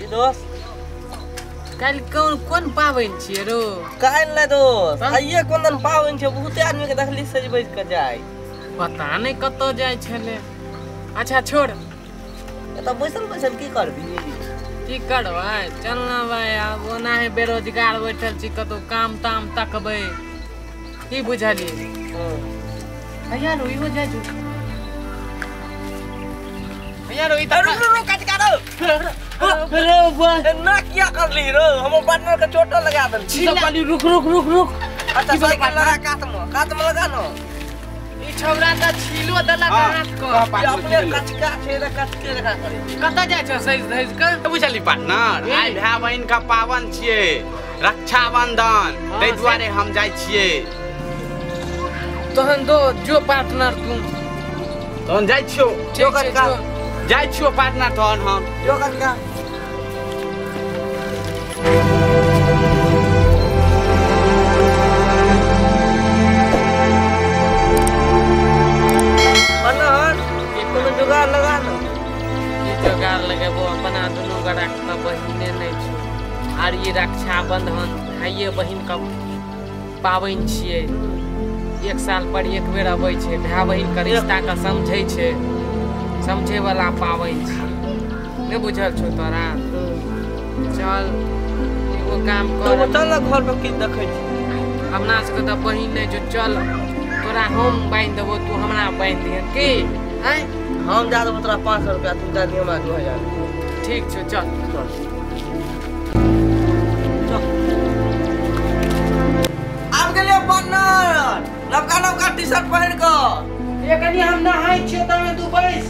की दोस्त? काल्हि कोन कोन पाबनि छियै रो? काल्हि नहि दोस्त, आइये कोन दिन पाबनि छै। बहुते आदमी के देखली सज बज के जाय, पता नहि कतऽ जाइ छलै। अच्छा छोड़, एतऽ बैसल बैसल की करबी? की करबै, चल ना भाई, आब ओनाहे बेरोजगार बैठल छी, कतौ काम ताम तकबै। की बुझलियै? भैया रो इहो जाइ छौ। भैया रो ई तऽ रुक रुक काट काट रे ना किया करली रो, हमर पार्टनर के चोटो लगा देल छी। सब कहली रुक रुक रुक रुक। अच्छा साइकिल लगा, कात में, कात में लगा न। ई छौड़ा तऽ छीलो देलक हाथ के। अपने कचका छै रे, कचके लगा करे। कतऽ जाइ छौ सजि धजि के? बुझली पार्टनर, आइ भाय बहिन का पावन छियै रक्षाबंधन, ताहि दुआरे हम जाइ छियै। तहन दो जो पार्टनर तू, तहन जाइ छियौ। ठीक छै, जाइ छियौ पार्टनर। तहन हम जो कचका। कोनो जुगाड़ लगा न। की जोगाड़ लगेबो, अपना दुनू गोटा के तऽ बहिने नहि छौ। आर ई रक्षाबंधन भाइये बहिन के पाबनि छियै, एक साल पर एक बेर अबै छै। भाय बहिन के रिश्ता के समझै छै, समझै वाला पाबनि छियै। नहि बुझल छौ तोरा? चल एगो काम कर, चल न घर पर की देखै छी। अपना सबके तऽ बहिन नहि छौ, चल तोरा हम बान्हि देबो, तू हमरा बान्हि दिहे की? आँय हम जा देबो तोरा 500 रुपया, तू दे दिहे हमरा 2000। ठीक छौ, चल चल चल। आब गेलियै पार्टनर, नवका नवका टी शर्ट पहिर कऽ। ए कनी हम नहाय छियौ, तमे तू बैस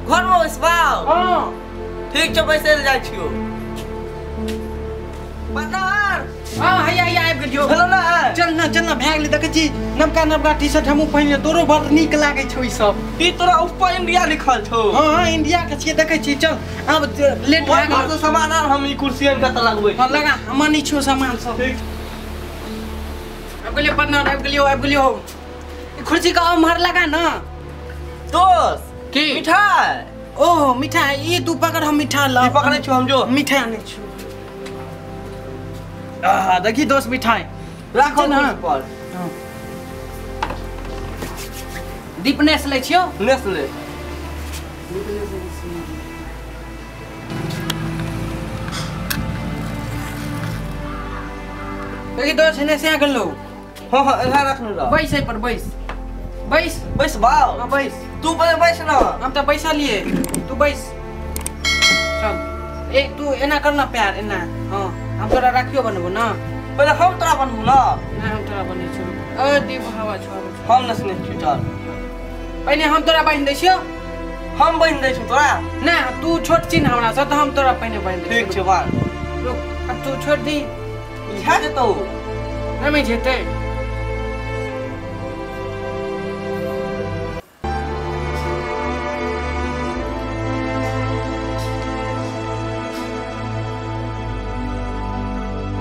घर में बैसबाउ। हां ठीक छौ, बैसै लए जाइ छियौ। पार्टनर हां हैया हैया आबि गेलियौ। हेलो ना, चल ना चल ना, भए गेलै। देखै छी नवका नवका टी शर्ट हमहूँ पहिनलियै, तोरो बड़ नीक लागै छौ ई सब। ई तोरा ऊपर इंडिया लिखल छौ। हां हां इंडिया के छियै, देखै छी। चल आब लेट भए गेल। घर से सामान आन, हम ई कुर्सी आनि कऽ लगबै। हां लगा, हम आनै छियौ सामान सब। ठीक। आबि गेलियौ पार्टनर, आबि गेलियौ आबि गेलियौ। ई कुर्सी के उम्हर लगा ना। दोस्त की मिठाई? ओहो मिठाई, ई तू पकड़, हम मिठाई ल ई पकड़ै छियौ हम। जो मिठाई आनै छियौ। आहा देखी दोस्त मिठाई राखो ना पर। दीपनेश लै छियौ। नेस ले। देखी दोस्त नेस आ गेलौ। हां हां एना रखने रह। बैस एहि पर, बैस बैस बैस बाउ। हां बैस, तू पहिले बैस ना। हम तऽ बैसलियै, तू बैस। चल ए तू एना कर ना प्यार, एना। हां हम तोरा राखियो बनबो ना। पहिले हम तोरा बनबो ना। नहीं हम तोरा बनै छियौ। अ दीप हवा छौ, हम नसने छियौ। चल पहिने हम तोरा बान्हि दै छियौ। हम बान्हि दै छियौ तोरा? ना तू छोट छी ना हमरा से, तऽ हम तोरा पहिने बान्हि दै। ठीक छै बान्ह। रुक अब तू छोड़ दी, बुझा जेतौ। नहि जेतै।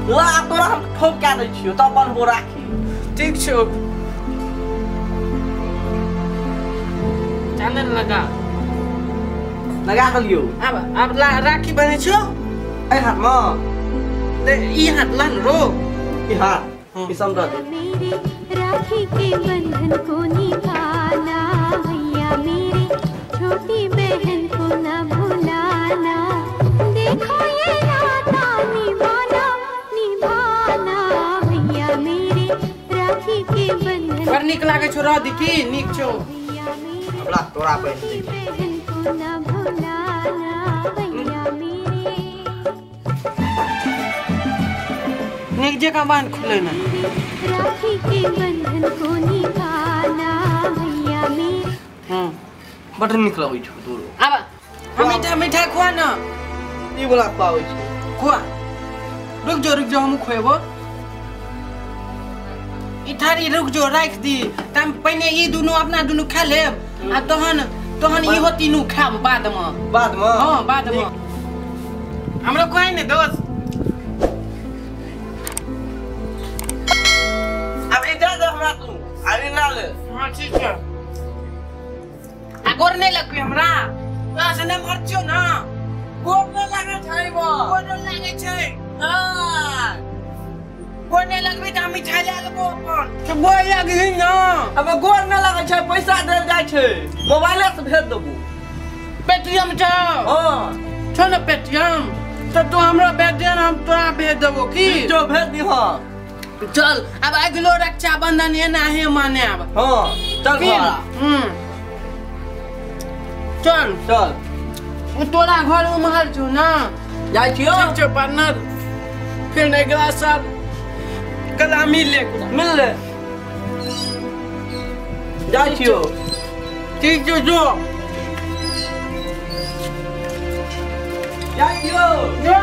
ला तोरा हम ठोक के दै छियौ, तब बनबो राखी। ठीक छौ, चानन लगा लगा देलियौ। आब आब राखी बनै छियौ एहि हाथ में। ई हाथ ला न रो, ई हाथ ई समझा दे। मेरे राखी के बंधन को निभाना भैया, मेरे छोटी बहन को न भुलाना। देखो ये नाता निभाना निभाना भैया, मेरे राखी के बंधन। बड़ नीक लागै छौ रह दी, की नीक छौ। हमरा तोरा बहिन दे। बहन को न भुलाना भैया मेरे। नीक जकाँ बान्ह खुलै ना। राखी के बंधन को निभाना भैया मेरे। हां बड़ नीक लगै छौ तोरो। आब हम मिठाई मिठाई खुआ ना। ई वाला खुआबै छै। खुआ, रुक जो रुक जो, हमहूँ खुएबो। ई थारी रुक जो राखि दी, तम पहिने ई दुनू अपना दुनू खा लेब, आ तहन तहन इहो तीनू खाब बाद में। बाद में? हां बाद में। हमरो खुआइ ने दोस्त। अब ई दे दे हमरा, तू आब ई ना ले। हां ठीक छै। आ गोर नहि लगबी हमरा, तोरा से नहि मर छियौ ना, गोर नहि लागै छै। गोर नहि लागै छै। हां, गोर नहि लगबी तऽ हम मिठाई लए लेबो अपन। तऽ गोर लगही ना। अब गोर नहि लागै छै, पैसा देल जाइ छै, मोबाइले से भेज देबो। पेटीएम छौ? हां छौ ने पेटीएम, तऽ तू हमरा भेज दे, हम तोरा भेज देबो। की जो भेज दीह। चल अब अगलो रक्षाबंधन एनाहे मनायब। हां चल। चल चल, तोरा घर उम्हर छौ ना? जाइ छियौ। ठीक छौ पार्टनर, फिर अगला साल गला मिल ले। मिल ले, जाइ छियौ। ठीक छौ, जो जाइ छियौ। जो।